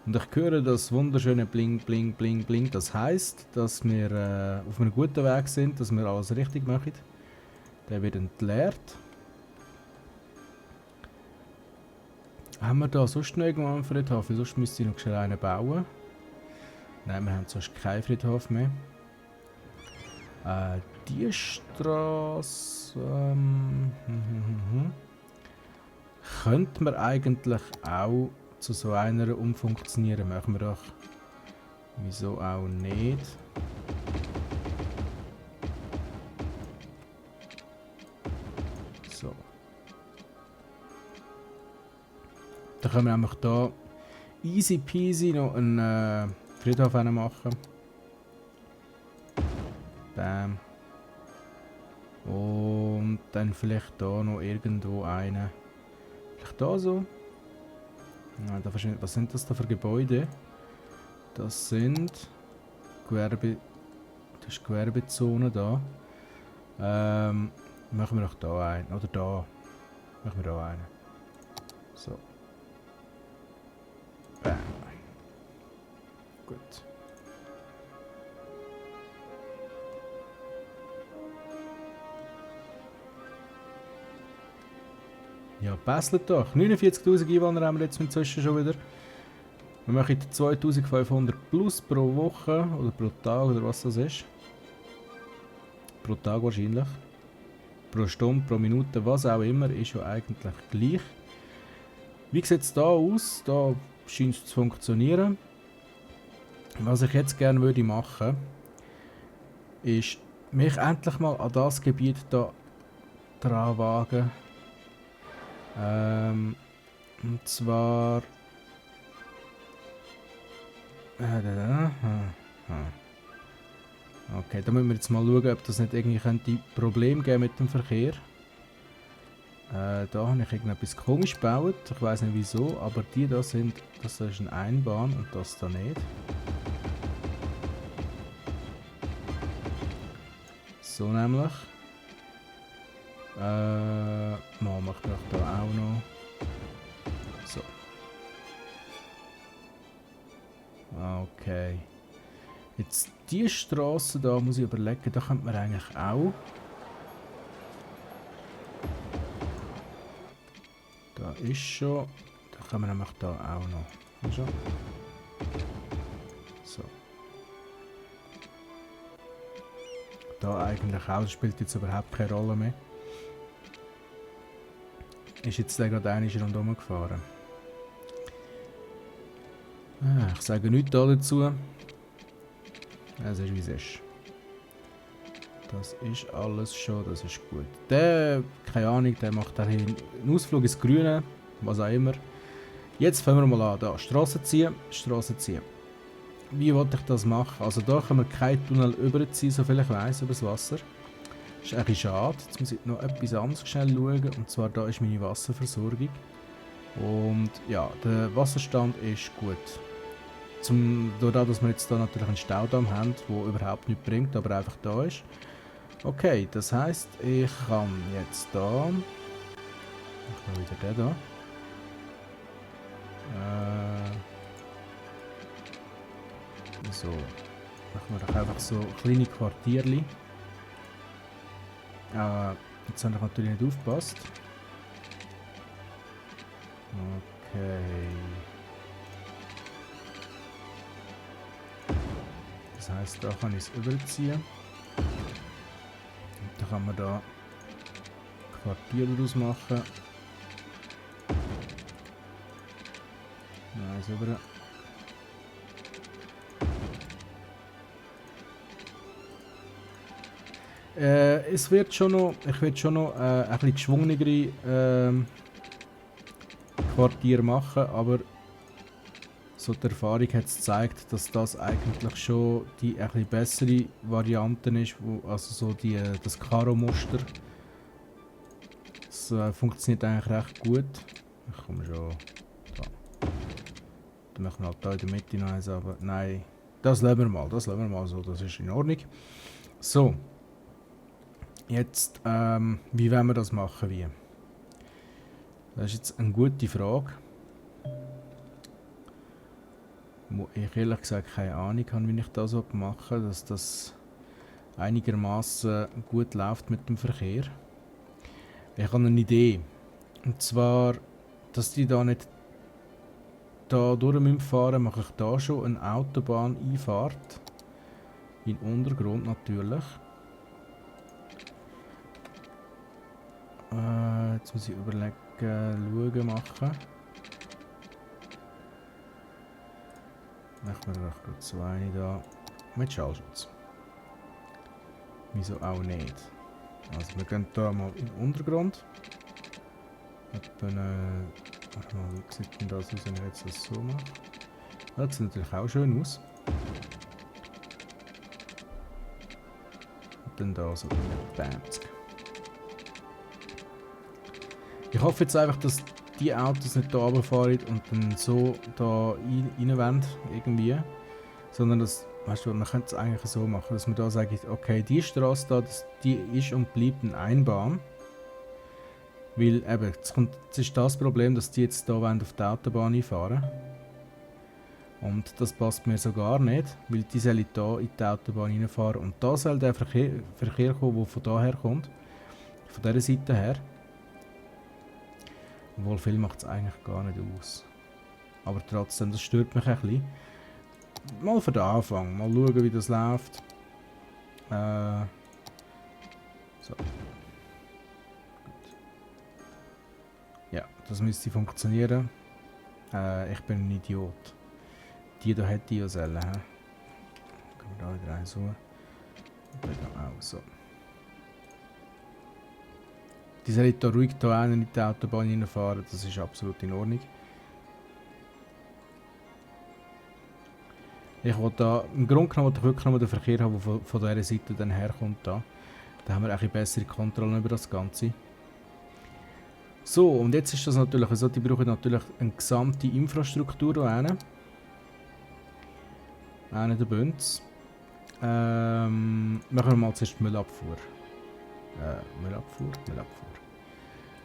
Und ich höre das wunderschöne Bling, Bling, Bling, Bling. Das heisst, dass wir auf einem guten Weg sind, dass wir alles richtig machen. Der wird entleert. Haben wir da sonst noch irgendwo einen Friedhof? Sonst müsste ich noch schnell einen bauen. Nein, wir haben sonst keinen Friedhof mehr. Die Straße... könnte man eigentlich auch zu so einer umfunktionieren. Machen wir doch. Wieso auch nicht? So. Dann können wir einfach da easy peasy noch einen Friedhof machen. Bam. Und dann vielleicht da noch irgendwo einen. Vielleicht da so. Ja, da was sind das da für Gebäude? Das sind Gewerbe. Das ist Gewerbezone da. Machen wir doch da einen. Oder da. Machen wir da einen. So. Bam. Gut. Ja, passt doch. 49.000 Einwohner haben wir jetzt inzwischen schon wieder. Wir machen 2.500 plus pro Woche oder pro Tag oder was das ist. Pro Tag wahrscheinlich. Pro Stunde, pro Minute, was auch immer, ist ja eigentlich gleich. Wie sieht es da aus? Da scheint es zu funktionieren. Was ich jetzt gerne würde machen, ist mich endlich mal an das Gebiet da dran wagen. Und zwar... Okay, da müssen wir jetzt mal schauen, ob das nicht irgendwie Probleme geben mit dem Verkehr. Da habe ich irgendetwas komisch gebaut. Ich weiß nicht wieso, aber die da sind... Das ist eine Einbahn und das da nicht. So nämlich. Machen wir da auch noch. So. Okay. Jetzt die Straße da muss ich überlegen, da könnte man eigentlich auch. Da ist schon. Da können wir nämlich da auch noch. Schon. So. Da eigentlich auch, das spielt jetzt überhaupt keine Rolle mehr. Ist jetzt der gerade einmal rundherum gefahren. Ich sage nichts dazu. Es ist wie es ist. Das ist alles schon, das ist gut. Der, keine Ahnung, der macht da einen Ausflug ins Grüne, was auch immer. Jetzt fangen wir mal an, da, Straße ziehen, Straße ziehen. Wie wollte ich das machen? Also da können wir keinen Tunnel überziehen, soviel ich weiss, über das Wasser. Das ist eigentlich schade. Jetzt muss ich noch etwas anderes schnell schauen, und zwar da ist meine Wasserversorgung. Und ja, der Wasserstand ist gut. Dadurch, dass wir jetzt da natürlich einen Staudamm haben, der überhaupt nichts bringt, aber einfach da ist. Okay, das heisst, ich kann jetzt da... Ich mache wieder den da. So. Machen wir doch einfach so kleine Quartierli. Jetzt habe ich natürlich nicht aufgepasst. Okay. Das heisst, da kann ich es überziehen. Und dann kann man da Quartier daraus machen. Nein, sauber. Es wird schon noch, ich werde schon noch ein bisschen geschwungenere Quartier machen, aber so die Erfahrung hat es gezeigt, dass das eigentlich schon die ein bisschen bessere Variante ist, also so das Karo-Muster. Das funktioniert eigentlich recht gut. Ich komme schon da. Dann machen wir halt da in der Mitte noch eins, aber nein, das lassen wir mal so, das ist in Ordnung. So. Jetzt, wie wollen wir das machen? Wie? Das ist jetzt eine gute Frage. wo ich ehrlich gesagt keine Ahnung habe, wie ich das machen soll, dass das einigermaßen gut läuft mit dem Verkehr. Ich habe eine Idee. Und zwar, dass die da nicht da durch müssen fahren, mache ich da schon eine Autobahneinfahrt. In den Untergrund natürlich. Jetzt muss ich überlegen, schauen machen. Machen wir doch gerade so eine da mit Schallschutz. Wieso auch nicht? Also wir gehen hier mal in den Untergrund. Etwa, warte mal, wie sieht denn das aus, wenn ich jetzt das so mache? Das sieht natürlich auch schön aus. Und dann da so Bamsk. Ich hoffe jetzt einfach, dass die Autos nicht hier runterfahren und dann so da reinwollen, irgendwie. Sondern dass, weißt du, man könnte es eigentlich so machen, dass man da sagt, okay, die Straße da, die ist und bleibt eine Einbahn. Weil eben, jetzt ist das Problem, dass die jetzt hier auf die Autobahn einfahren. Und das passt mir so gar nicht, weil die sollen hier in die Autobahn reinfahren. Und da soll der Verkehr kommen, der von daher kommt. Von dieser Seite her. Obwohl viel macht es eigentlich gar nicht aus. Aber trotzdem, das stört mich ein bisschen. Mal für den Anfang, mal schauen, wie das läuft. So. Ja, das müsste funktionieren. Ich bin ein Idiot. Die da hätte ich ja sollen. Gehen wir da wieder rein so. Und da auch so. Die sollen hier ruhig hier in die Autobahn reinfahren, das ist absolut in Ordnung. Ich will da, im Grunde genommen wirklich nur den Verkehr haben, der von dieser Seite dann herkommt. Da haben wir eine bessere Kontrolle über das Ganze. So, und jetzt ist das natürlich so, die brauchen natürlich eine gesamte Infrastruktur hier hin. Einer der Bünds. Machen wir mal zuerst die Müllabfuhr. Müllabfuhr.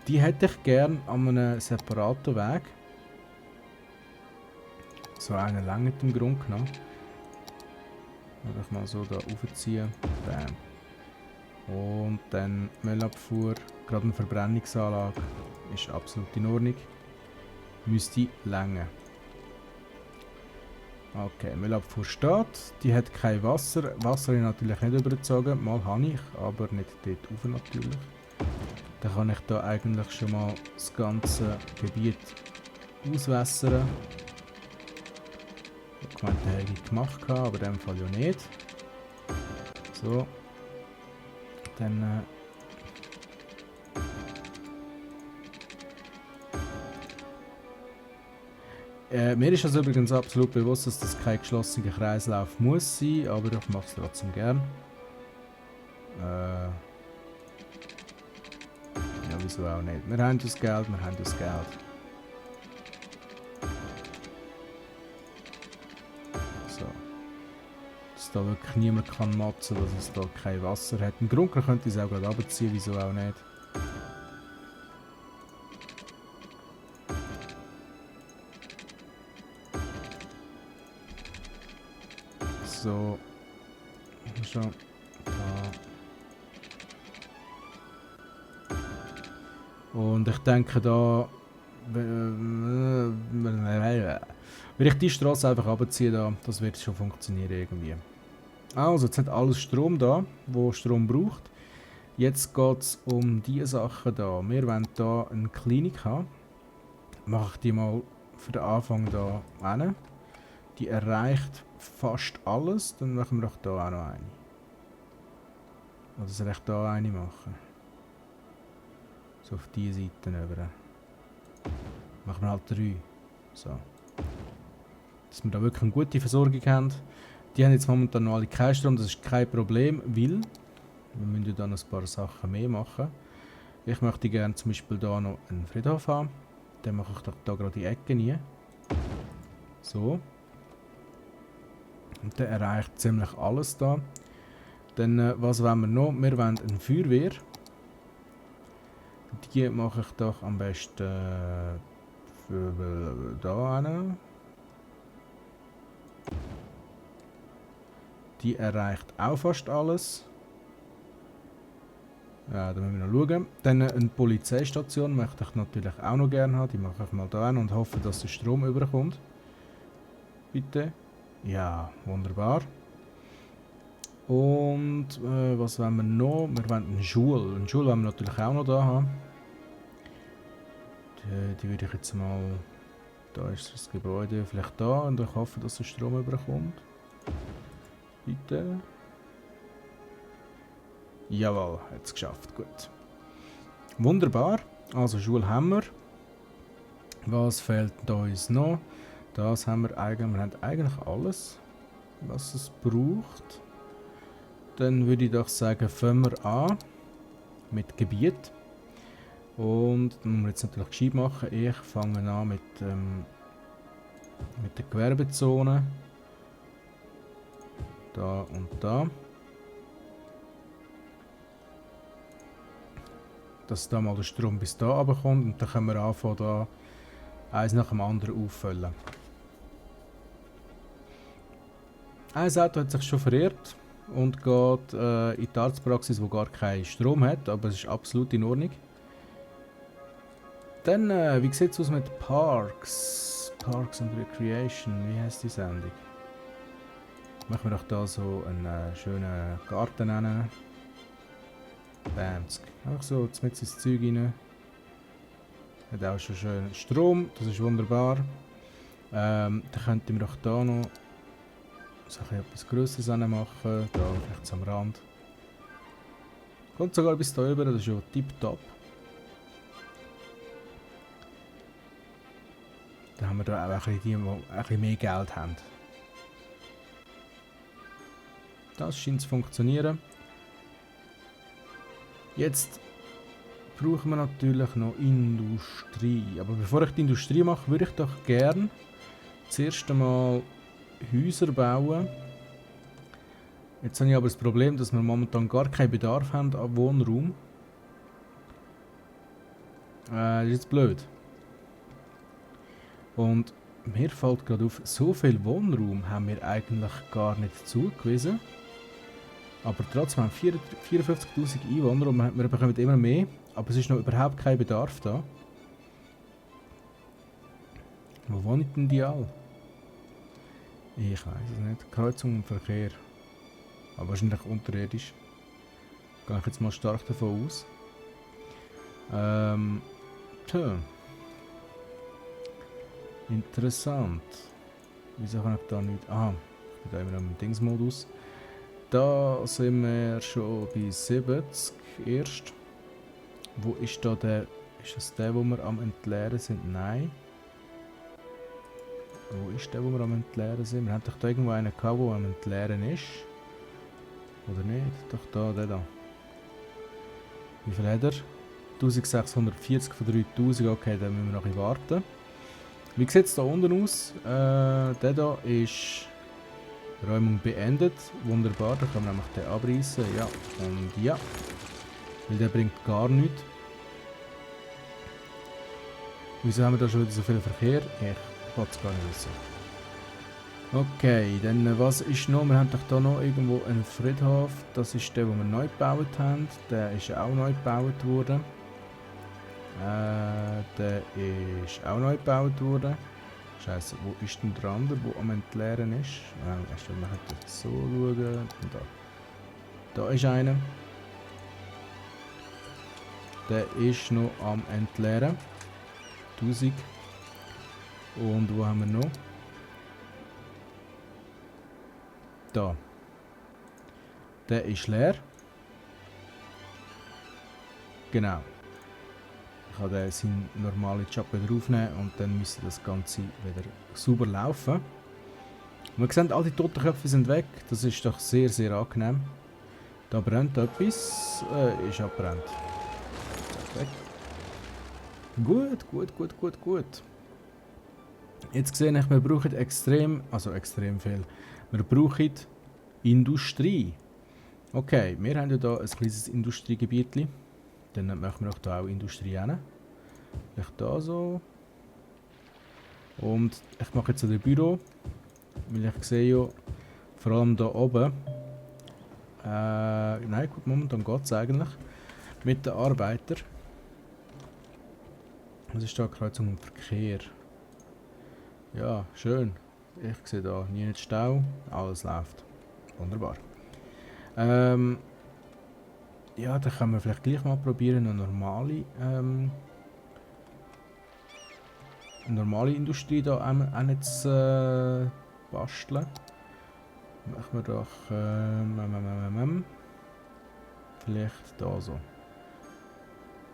Die hätte ich gern an einem separaten Weg. So einen langen im Grunde genommen. Ich mal so da aufziehen. Bam. Und dann Müllabfuhr. Gerade eine Verbrennungsanlage. Ist absolut in Ordnung. Müsste länger. Okay, Müllabfuhr steht. Die hat kein Wasser. Wasser habe ich natürlich nicht übergezogen. Mal habe ich, aber nicht dort rauf natürlich. Dann kann ich da eigentlich schon mal das ganze Gebiet auswässern. Ich meinte, das hätte ich gemacht, aber in dem Fall ja nicht. So. Dann mir ist also übrigens absolut bewusst, dass das kein geschlossener Kreislauf muss sein, aber ich mache es trotzdem gern. Ja, wieso auch nicht. Wir haben das Geld. So. Dass da wirklich niemand kann motzen, dass es da kein Wasser hat. Im Grunde könnte ich es auch gerade runterziehen, wieso auch nicht. So. Schon. Da. Und ich denke da. Wenn ich die Straße einfach runterziehe, da, das wird schon funktionieren irgendwie. Also, jetzt hat alles Strom da, wo Strom braucht. Jetzt geht es um diese Sachen da. Wir wollen hier eine Klinik haben. Mache ich die mal für den Anfang da hin. Die erreicht fast alles. Dann machen wir doch hier auch noch eine. Oder soll ich hier eine machen? So auf diese Seite rüber. Machen wir halt 3. So. Dass wir da wirklich eine gute Versorgung haben. Die haben jetzt momentan noch alle keinen Strom, das ist kein Problem, weil wir müssen da noch ein paar Sachen mehr machen. Ich möchte gerne zum Beispiel hier noch einen Friedhof haben. Den mache ich doch da gerade die Ecke nie. So. Und der erreicht ziemlich alles da. Dann, was wollen wir noch? Wir wollen eine Feuerwehr. Die mache ich doch am besten für da hin. Die erreicht auch fast alles. Ja, da müssen wir noch schauen. Dann eine Polizeistation möchte ich natürlich auch noch gerne haben. Die mache ich mal da hin und hoffe, dass der Strom überkommt. Bitte. Ja, wunderbar. Und was wollen wir noch? Wir wollen eine Schule. Eine Schule wollen wir natürlich auch noch da haben. Die würde ich jetzt mal... Da ist das Gebäude vielleicht da und ich hoffe, dass der Strom überkommt. Bitte. Jawohl, hat es geschafft. Gut. Wunderbar. Also Schule haben wir. Was fehlt uns noch? Das haben wir eigentlich. Wir haben eigentlich alles, was es braucht. Dann würde ich doch sagen, fangen wir an mit Gebiet. Und dann müssen wir jetzt natürlich gescheit machen. Ich fange an mit der Gewerbezone. Da und da. Dass da mal der Strom bis da runterkommt und dann können wir anfangen, da eins nach dem anderen auffüllen. Ein Auto hat sich schon verirrt und geht in die Arztpraxis, wo gar keinen Strom hat, aber es ist absolut in Ordnung. Dann, wie sieht es aus mit Parks? Parks and Recreation, wie heisst die Sendung? Machen wir doch da so einen schönen Garten rein. Bamsk. Einfach so mit ins Zeug rein. Hat auch schon schön Strom, das ist wunderbar. Dann könnten wir doch da noch so etwas Größeres machen. Da rechts am Rand. Kommt sogar bis da rüber, das ist ja tipptopp. Dann haben wir da auch ein bisschen die, die ein bisschen mehr Geld haben. Das scheint zu funktionieren. Jetzt brauchen wir natürlich noch Industrie. Aber bevor ich die Industrie mache, würde ich doch gerne zuerst einmal Häuser bauen. Jetzt habe ich aber das Problem, dass wir momentan gar keinen Bedarf haben an Wohnraum. Das ist jetzt blöd. Und mir fällt gerade auf, so viel Wohnraum haben wir eigentlich gar nicht zugewiesen. Aber trotzdem haben wir 54'000 Einwohner und wir bekommen immer mehr. Aber es ist noch überhaupt kein Bedarf da. Wo wohnen denn die alle? Ich weiß es nicht. Kreuzung und Verkehr. Aber wahrscheinlich unterirdisch. Gehe ich jetzt mal stark davon aus. Tja. Interessant. Wieso kann ich da nicht... Aha, ich bin da immer noch im Dingsmodus. Da sind wir schon bei 70 erst. Wo ist da der... Ist das der, wo wir am Entleeren sind? Nein. Wo ist der, wo wir am Entleeren sind? Wir haben doch da irgendwo einen gehabt, der am Entleeren ist. Oder nicht? Doch da, der da. Wie viel hat er? 1640 von 3000. Okay, dann müssen wir noch ein bisschen warten. Wie sieht es da unten aus? Der da ist Räumung beendet. Wunderbar, da können wir nämlich den abreißen. Ja, und ja. Weil der bringt gar nichts. Wieso haben wir da schon wieder so viel Verkehr? Ich kann es gar nicht wissen. Okay, dann was ist noch? Wir haben doch da noch irgendwo einen Friedhof. Das ist der, den wir neu gebaut haben. Der ist auch neu gebaut worden. Der ist auch neu gebaut worden. Scheiße, wo ist denn der andere, der am Entleeren ist? Also wir hätten so schauen. Und da ist einer. Der ist noch am Entleeren. 1000. Und wo haben wir noch? Da. Der ist leer. Genau. Ich kann seinen normalen Job wieder aufnehmen und dann müsste das Ganze wieder sauber laufen. Wir sehen, all die toten Köpfe sind weg. Das ist doch sehr, sehr angenehm. Da brennt etwas. Ist abbrennt. Weg. Gut. Jetzt sehe ich, wir brauchen extrem viel. Wir brauchen Industrie. Okay, wir haben ja hier ein kleines Industriegebiet. Dann machen wir auch hier auch Industrie hin. Vielleicht da so. Und ich mache jetzt ein Büro. Weil ich sehe ja, Vor allem da oben. Nein, gut, momentan geht es eigentlich. Mit den Arbeitern. Was ist da? Kreuzung und Verkehr. Ja, schön. Ich sehe da nie Stau. Alles läuft. Wunderbar. Ja, dann können wir vielleicht gleich mal probieren, eine normale Industrie da auch zu basteln. Machen wir doch vielleicht da so.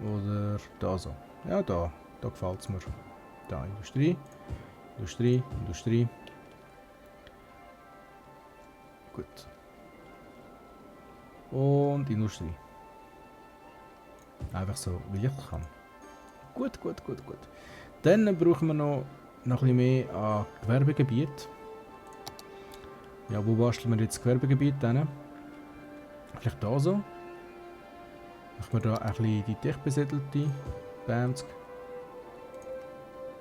Oder da so. Ja, da gefällt es mir. Da, Industrie. Gut. Und Industrie. Einfach so, wie ich kann. Gut. Dann brauchen wir noch ein bisschen mehr an Gewerbegebiet. Ja, wo basteln wir jetzt Gewerbegebiet hin? Vielleicht da so. Machen wir da ein bisschen die dicht besiedelte Bamsk.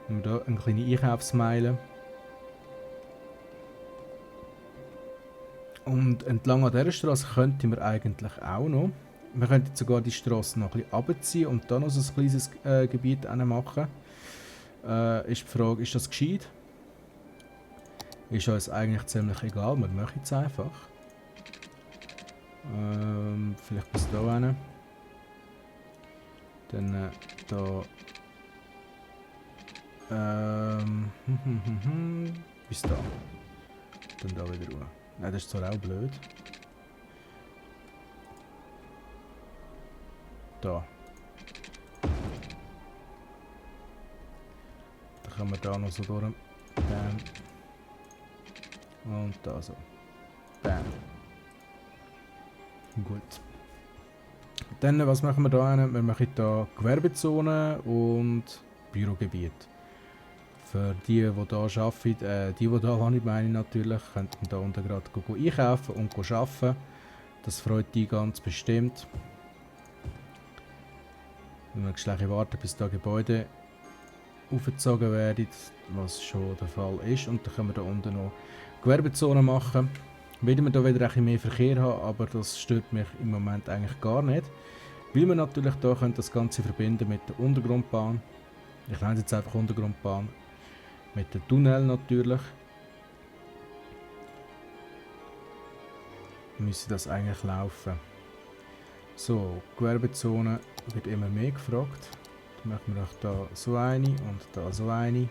Haben wir da eine kleine Einkaufsmeile. Und entlang an dieser Straße könnten wir eigentlich auch noch. Wir könnten sogar die Straße noch ein bisschen runterziehen und dann noch so ein kleines Gebiet machen. Ist die Frage, ist das gescheit? Ist uns eigentlich ziemlich egal, wir machen es einfach. Vielleicht bis da hin. Dann da. Bis da. Dann da wieder rüber. Nein, das ist zwar auch blöd. Da. Dann können wir da noch so durch. Bam. Und da so. Bam. Gut. Dann, was machen wir da hin? Wir machen da Gewerbezone und Bürogebiet. Für die hier arbeiten, die da waren, ich meine natürlich, könnten da unten gerade einkaufen und arbeiten. Das freut die ganz bestimmt. Wir müssen gleich warten, bis da Gebäude aufgezogen werden, was schon der Fall ist. Und dann können wir da unten noch Gewerbezonen machen. Werden wir da wieder ein bisschen mehr Verkehr haben, aber das stört mich im Moment eigentlich gar nicht. Weil wir natürlich da das Ganze verbinden mit der Untergrundbahn. Ich nenne es jetzt einfach Untergrundbahn. Mit dem Tunnel natürlich. Müsste das eigentlich laufen. So, Gewerbezone wird immer mehr gefragt. Dann machen wir auch da so eine und da so eine.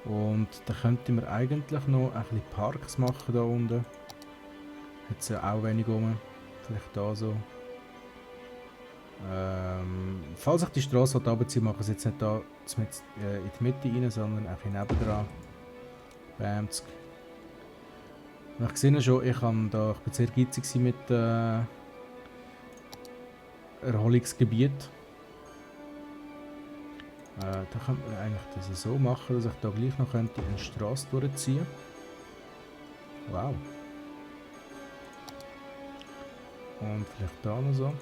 Und da könnten wir eigentlich noch ein bisschen Parks machen da unten. Hat es ja auch wenig rum. Vielleicht da so. Falls ich die Straße runterziehe, mache ich es jetzt nicht da in die Mitte rein, sondern ein bisschen nebendran. Bamsk. Ich sehe schon, ich bin sehr geizig mit Erholungsgebiet. Da könnte man eigentlich das so machen, dass ich da gleich noch eine Straße durchziehen könnte. Wow. Und vielleicht da noch so.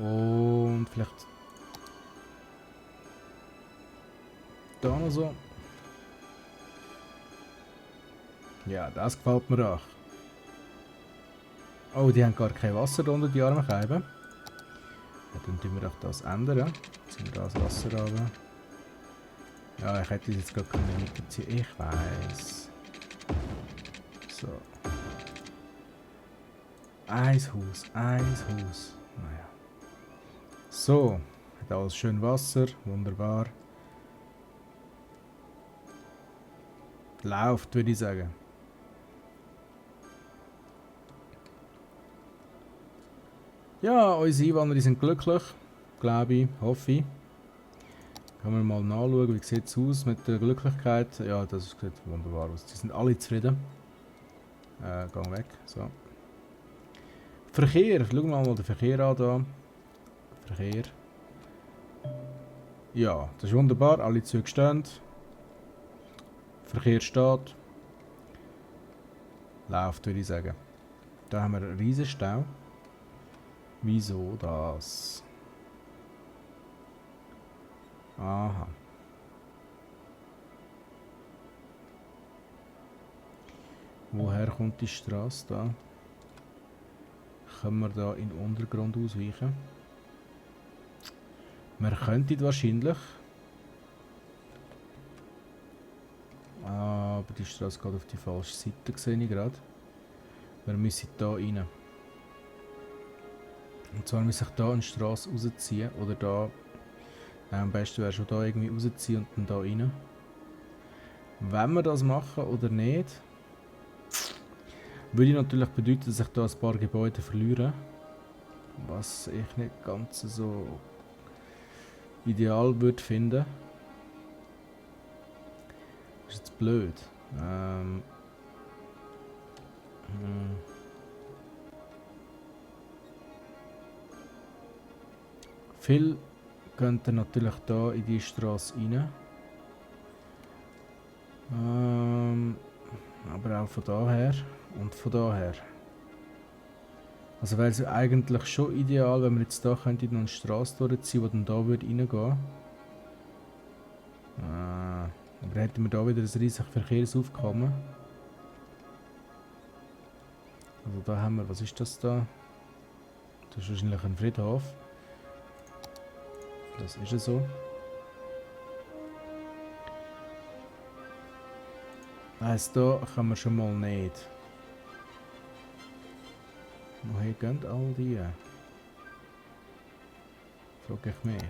Und vielleicht da noch so. Ja, das gefällt mir auch. Oh, die haben gar kein Wasser unter die armen Scheiben. Ja, dann tun wir auch das ändern. Ziehen wir das Wasser runter. Ja, ich hätte jetzt gar keine mitziehen. Ich weiß. So. Ein Haus. Naja. So. Hat alles schön Wasser. Wunderbar. Läuft, würde ich sagen. Ja, unsere Einwanderer sind glücklich. Glaube ich, hoffe ich. Können wir mal nachschauen, wie sieht es aus mit der Glücklichkeit. Ja, das sieht wunderbar aus. Die sind alle zufrieden. Gang weg. So. Verkehr. Schauen wir mal den Verkehr an da. Verkehr. Ja, das ist wunderbar. Alle Züge stehen. Verkehr steht. Läuft, würde ich sagen. Da haben wir einen riesen Stau. Wieso das? Aha. Woher kommt die Straße da? Können wir da in den Untergrund ausweichen? Wir könnten wahrscheinlich. Aber die Straße geht auf die falsche Seite, sehe ich gerade. Wir müssen hier rein. Und zwar muss ich hier eine Straße rausziehen. Oder da. Am besten wäre schon da irgendwie rausziehen und dann hier rein. Wenn wir das machen oder nicht, würde natürlich bedeuten, dass ich hier ein paar Gebäude verliere. Was ich nicht ganz so ideal würde finden. Das ist jetzt blöd. Viel könnte natürlich da in die Straße rein. Aber auch von daher und von daher. Also wäre es eigentlich schon ideal, wenn wir jetzt da könnte noch eine Straße durchziehen, die dann da würde reingehen. Aber hätten wir da wieder ein riesiges Verkehrsaufkommen. Also da haben wir, was ist das da? Das ist wahrscheinlich ein Friedhof. Das ist ja so. Heisst, da können wir schon mal nicht. Woher gehen all die? Frage ich mich.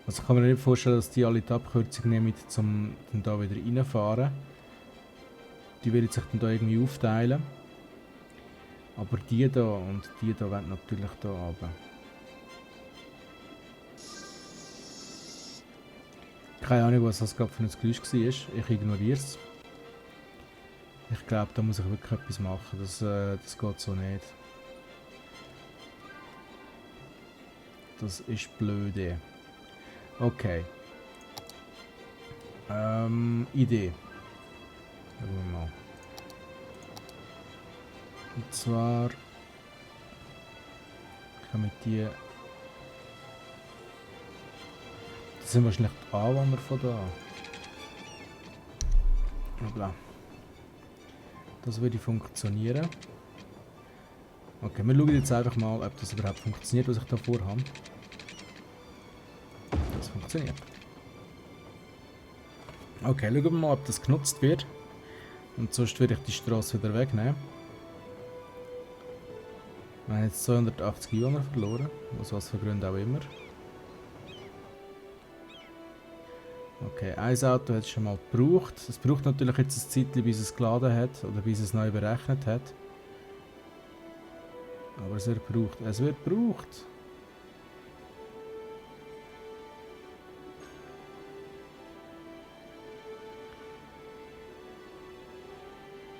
Also ich kann mir nicht vorstellen, dass die alle die Abkürzung nehmen, um dann da wieder reinfahren. Die werden sich dann da irgendwie aufteilen. Aber die da und die da wollen natürlich da runter. Keine Ahnung, was das gerade für ein Geräusch war. Ich ignoriere es. Ich glaube, da muss ich wirklich etwas machen. Das geht so nicht. Das ist blöde. Okay. Idee. Schauen wir mal. Und zwar kann mit die. Das sind wahrscheinlich die Anwohner von da. Bla. Das würde funktionieren. Okay, wir schauen jetzt einfach mal, ob das überhaupt funktioniert, was ich da vorhabe. Das funktioniert. Okay, schauen wir mal, ob das genutzt wird. Und sonst würde ich die Straße wieder wegnehmen. Wir haben jetzt 280 Einwohner verloren, aus was für Gründen auch immer. Okay, ein Auto hat es schon mal gebraucht. Es braucht natürlich jetzt ein Zeitchen, bis es geladen hat oder bis es neu berechnet hat. Aber es wird gebraucht. Es wird gebraucht.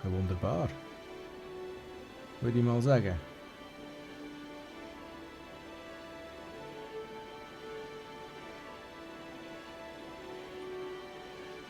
Ja, wunderbar. Würde ich mal sagen.